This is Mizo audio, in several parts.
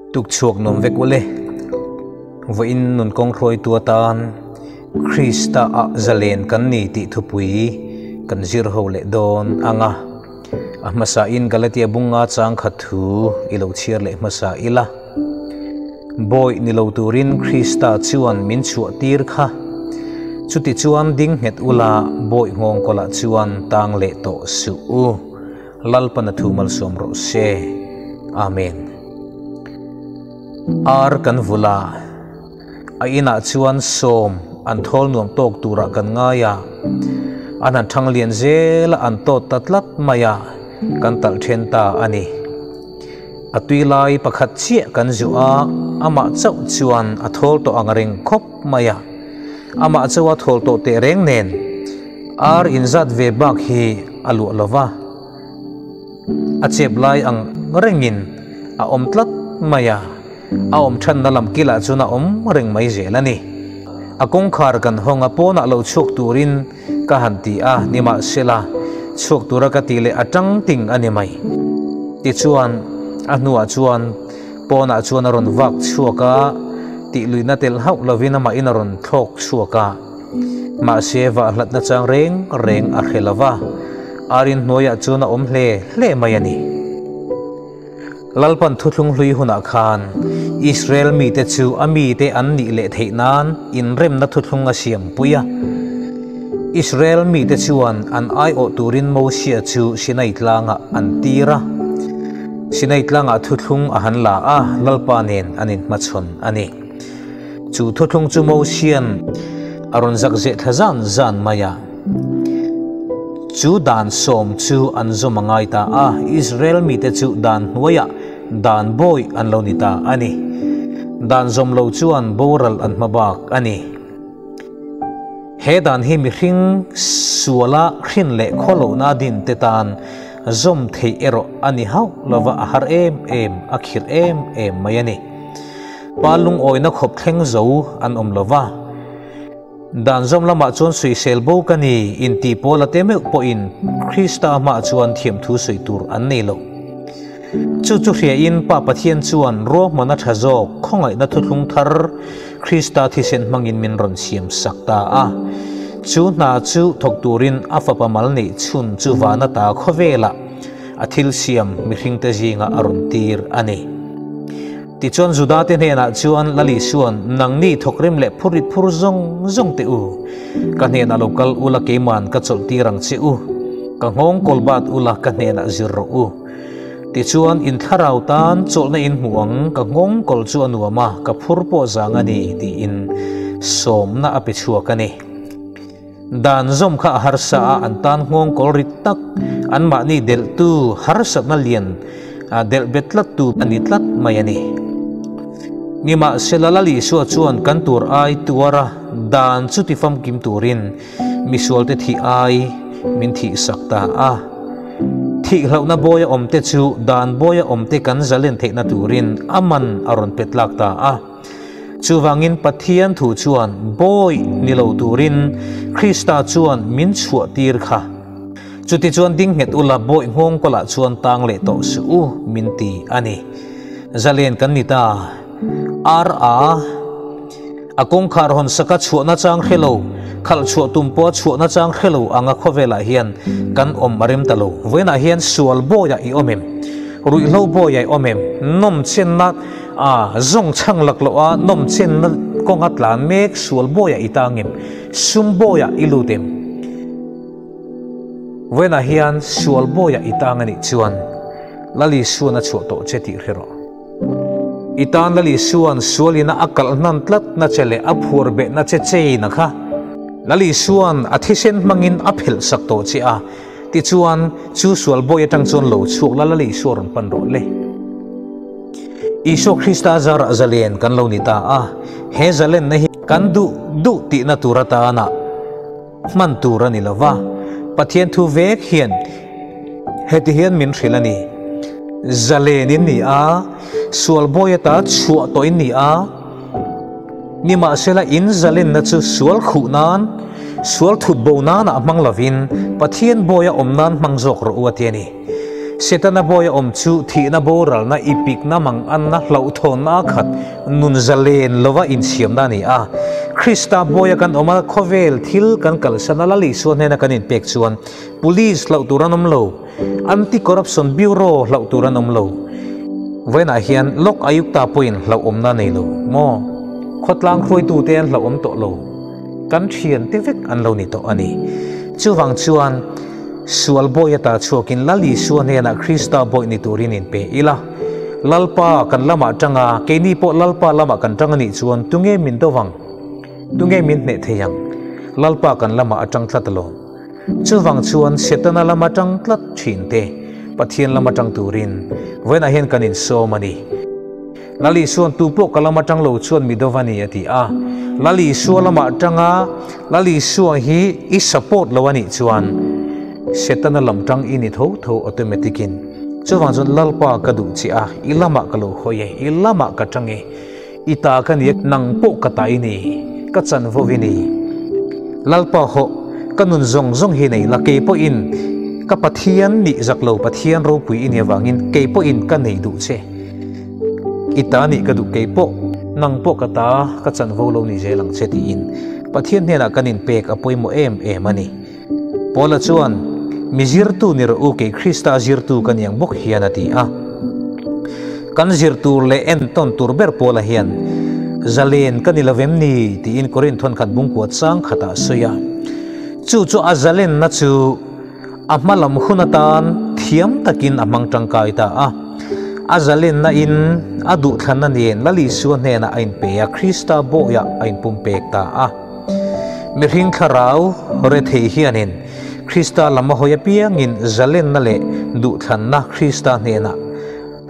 Tuk chhuak nuam vek ule. Vawiin nun kawng hruaitu atan Krista ah zalen kan ni tih thupui kan zir ho leh dawn ang a. A hmasa in Galatia bunga chang khat thu i lo chhiar leh hmasa ila. Bawi ni lo turin Krista chuan min chhuah tir kha. Chuti chuan ding nghet ula bawi nghawng kawlah chuan tang leh tawh suh u. Lalpan a thu malsawm rawh se. Amen. Ar kan vul a, a inah chuan sawm an thawl nuam tawk turah kan ngai a, an han thang lian zel a an tawt ta tlat mai a, kan talh then ta a ni. A tui lai pakhat chiah kan zuh a, amah chauh chuan a thawl tawh ang reng khawp mai a, amah chauha thawl tawh teh reng nen ar inzat ve bak hi a luah lo va, a chep lai ang rengin a awm tlat mai a, a awm thanna lam kilah chuan a awm reng mai zel a ni. A kawngkhar kan hawng a, pawnah lo chhuak turin ka han ti a, nimahsela chhuak tura ka tih leh a tang ting a ni mai. Tichuan, a hnuah chuan pawnah chuan a rawn vak chhuak a, tih luihna tel hauh lovin amahin a rawn thlawk chhuak a. Mahse, vah hlatna chang reng reng a hre lo va, arin hnuaiah chuan a awm hle hle mai a ni. Lalpan thuthlung hlui hunah khan Israel mite chu a mite an nih leh theih nan inremna thuthlung a siampui a. Israel mite chuan an aiawh turin Mosia chu Sinai tlangah an tir a. Sinai tlangah thuthlung a han la a, Lalpa nen an inhmachhawn a ni. Chu thuthlung chu Mosia'n a rawn zak zeh thla zan zan mai a. Chu dan sawm chu an zawm a ngai ta a, Israel mite chu dan hnuaiah dan bawi an lo ni ta a ni. Dan zawm lo chuan boral an hma bak a ni. He dan hi mihring suala hrin leh khawlohna din te tan zawm theih erawh a ni hauh lova a har em em, a khirh em em mai a ni. Pa lungawina khawp thleng zo an awm lova. Dan zawm lamah chuan suisel bo ka ni inti pawl a te meuh pawhin Krista hmaah chuan thiamthu sawi tur an nei lo. Chu chu hriain Pa Pathian chuan ruahmana tha zawk khawngaihna thuthlung thar Krista thisen hmangin min rawn siam sak ta a. Chu hna chu thawk turin a fapa mal neih chhun chu vana ta khawvelah a thil siam mihringte zingah a rawn tir a ni. Tichuan Judate hnenah chuan Lal Isua'n, Nangni thawkrim leh phurrit phur zawng zawng teh u, ka hnenah lo kal ula keima'n ka chawlh tir ang che u, ka nghawng kawl bat ula ka hnenah zir rawh u. Tichuan in thlarau tan chawlhna in hmu ang, ka nghawng kawl chu a nuam a, ka phur pawh zang a ni, tiin sawmna a pe chhuak a ni. Dan zawm kha a harsa a, an tan nghawng kawl rit tak, anmahni delhtu harsatna lian delh bet tlattu a ni tlat mai a ni. Nimahsela Lal Isua chuan kan tur ai tuara dan chu tifamkim turin misualte thih ai min thihsak ta a. Thihlohna bawia awmte chu dan bawia awmte kan zalen theihna turin a man a rawn pe tlak ta a. Chuvangin Pathian thu chuan bawi ni lo turin Krista chuan min chhuah tir kha. Chutichuan ding nghet ula bawi nghawng kawlah chuan tang leh tawh suh u min ti a ni. Zalen kan ni ta. RA, A kawngkhar hawn saka chhuahna chang hre lo, khalh chhuah tum pawha chhuahna chang hre lo anga khawvelah hian kan awm a rem ta lo. Vawiinah hian sual bawiah i awm em? Ruihhlo bawiah i awm em? Nawmchenna A zawng chhang lak loh a nawmchenna kawnga tlan mek sual bawiah i tang em? Sum bawiah i lut em? Vawiinah hian sual bawiah i tang a nih chuan Lal Isuan a chhuah tawh che tih hre rawh. I tan Lal Isuan sualina a kalh hnan tlatna che leh a phuar behna che cheina kha Lal Isuan a thisen hmangin a phelh sak tawh che a, Tichuan, chu sual bawi atang chuan lo chhuak la Lal Isua rawn pan rawh le. Isua Krista zarah zalen kan lo ni ta a, he zalenna hi kan duh duh tihna tur atana hman tur a ni lo va, Pathian thu vek hian heti hian min hrilh a ni, Zalen in ni a, sual bawi ata chhuah tawh in ni a, Nimahsela in zalenna chu sual khuh nan, sual thut bo nanah hmang lovin Pathian bawia awm nan hmang zawk rawh u a ti a ni. Setana bawia awm chu thihna boralna, ipikna, manganna, hlauhthawnna a khat, nun zalen lova insiamna a ni a. Krista bawia kan awm a, khawvel thil kan kalsan a, Lal Isua hnena kan inpek chuan Police hlauh tur an awm lo, Anti-Corruption Bureau hlauh tur an awm lo. Vawiinah hian Lok Ayukta pawhin hlauhawmna a nei lo maw? Khawtlang hruaitute an hlauhawm tawh lo. Kan thiante vek an lo ni tawh a ni. Chuvang chuan sual bawi ata chhuakin Lal Isua hnenah Krista bawi ni turin inpe ila. Lalpa kan lamah tanga, keini pawh Lalpa lamah kan tang a nih chuan tunge min do vang? Tunge min hneh thei ang? Lalpa kan lamah a tang tlat alawm. Chuvang chuan Setana lama tang tlat thin te Pathian lama tang turin vawiinah hian kan insawm a ni. Lal Isua'n tu pawh ka lama tang lo chuan mi dova ni a ti a. Lal Isua lamah tanga Lal Isua hi i support lo a nih chuan Setana lam tang i ni tho tho automatic in. Chuvang chuan Lalpa ka duh che a, i lamah ka lo hawi e, i lamah ka tang e, i ta ka ni e, nang pawh ka ta i ni, ka chanvo i ni. Lalpa hawh, ka nun zawng zawng hi nei la, kei pawhin ka Pathian nih zak lo Pathian ropui i ni avangin kei pawhin ka nei duh che. I ta nih ka duh kei pawh, nang pawh ka ta, ka chanvo lo ni zel ang che tiin Pathian hnenah kan inpek a pawimawh em em a ni. Paula chuan, Mi zirtu ni rawh u, kei Krista zirtu ka ni ang bawk hian a ti a. Kan zir tur leh entawn tur ber Paula hian, Zalen ka ni lo vem ni? tiin Korinth thawnkhat bungkua chang khatah a sawi a. Chu chu a zalenna chu A hma lam hun atan thiam takin a hmang tangkai ta a. A zalenna in a duhthlanna nen Lal Isua hnenah a inpe a, Krista bawiah a inpumpek ta a. Mihring thlarau rethei hianin Krista lam a hawi apiangin zalenna leh duhthlanna Krista hnenah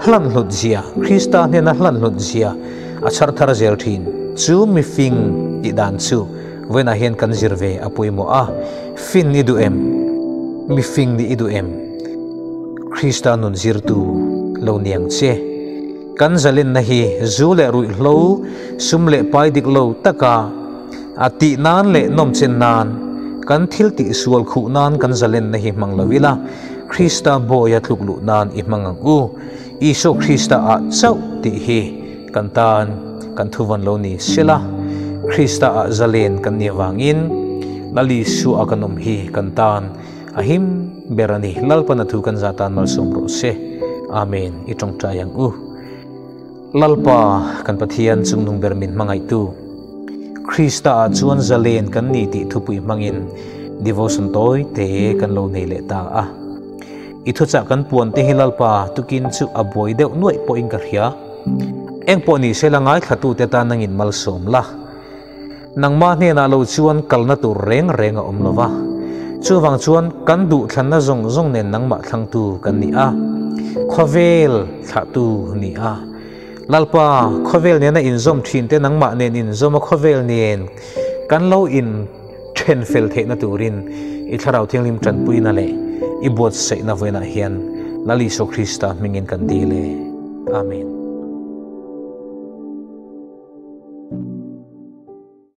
hlan hlut zia, Krista hnena hlan hlut zia a chhar thar zel thin. Chu mifing tih dan chu Vawiinah hian kan zir ve a pawimawh a, fin i duh em? Mi fing nih i duh em? Krista nun zirtu lo ni ang che. Kan zalenna hi zu leh ruihhlo, sum leh pai dik lo taka a tih nan leh nawmchen nan, kan thil tih sual khuh nan kan zalenna hi hmang lo ila, Krista bawia tluk luh nan i hmang ang u. Isua Krista ah chauh tih hi kan tan kan thuvawn lo ni sela, Krista ah zalen kan nih avangin Lal Isua kan awm hi kan tan a him ber a ni. Lalpan a thu kan zah tan malsawm rawh se. Amen. I tawngtai ang u. Lalpa kan Pathian chungnung ber min hmangaihtu, Krista ah chuan zalen kan ni tih thupui hmangin devotion tawi te kan lo nei leh ta a. I thuchah kan puan te hi Lalpa tukin chu a buai deuh nuaih pawhin ka hria. Eng pawh ni sela ngaithlatute tan nangin malsawm la. Nangmah hnenah lo chuan kalna tur reng reng a awm lo va. Chuvang chuan kan duhthlanna zawng zawng nen nangmah thlangtu kan ni a, khawvel thlahtu ni a. Lalpa, khawvel nena inzawm thinte nangmah nen inzawm a khawvel nen kan lo in Then fel theihna turin i Thlarau Thianghlim tanpuina leh i buatsaihna vawiinah hian Lal Isua Krista hmingin kan dil e. Amen.